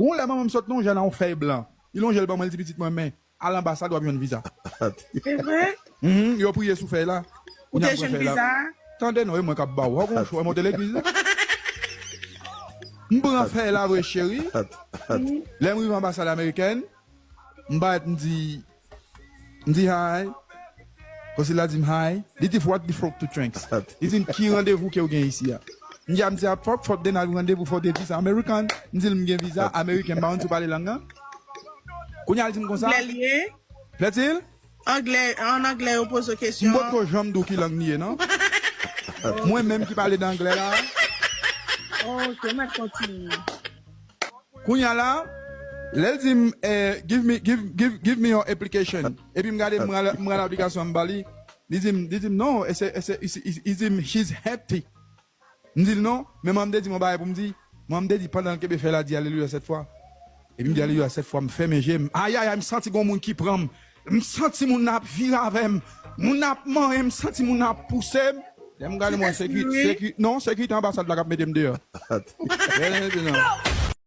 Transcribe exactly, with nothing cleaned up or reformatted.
Gon lè manman m sot lonje nan yon fèy blan. Li lonje l ban mwen, li di, "Pitit mwen, men al anbasad, w ap jwenn viza." Se vre? Mhm, yo priye sou fèy la. Ou te jwenn viza? Tande non, e mwen k ap ba w. Ou gon chwa, monte legliz la. M pran fèy la vre, cheri. Lè m rive anbasad amerikèn, m parèt, m di, m di hi. Konsila di m hi. Li di, "What the fuck to drinks?" Li di m, "Ki randevou ke w gen isi a?" M di, "A, m di, a, fòk, fòk te nan randevou, fòk te di sa American." M di l, "M gen viza American, m pa konn si w pale lang nan." Kounye a, l di m konsa. Anglè li ye? Plètil? Anglè, an anglè, yo poze w kesyon. M potko janm di w ki lang li ye, non? Mwen menm ki pale de anglè la. Ok, m ap kontinye. Kounye a la, lè l di m, eh, "Give me, give, give, give me your application." Epi m gade, m pran aplikasyon an, m ba li. Li di m, li di m, "Non, e se, e se, li di m, she's empty." M di l, "Non, men mwen m te di m yon bagay pou m di." Mwen m te di, pandan l kenbe fèy la, di, "Alelouya sèt fwa." Epi m di, "Alelouya sèt fwa," m fèmen je m. Ayayay, m santi gon moun ki pran m. M santi moun nan ap vire avè m. Moun nan ap manyen m, m santi moun nan ap pouse m. Lè m gade mwen, se ki, se ki, non, sekirite anbasad la k ap mete m deyò. Lè m di non.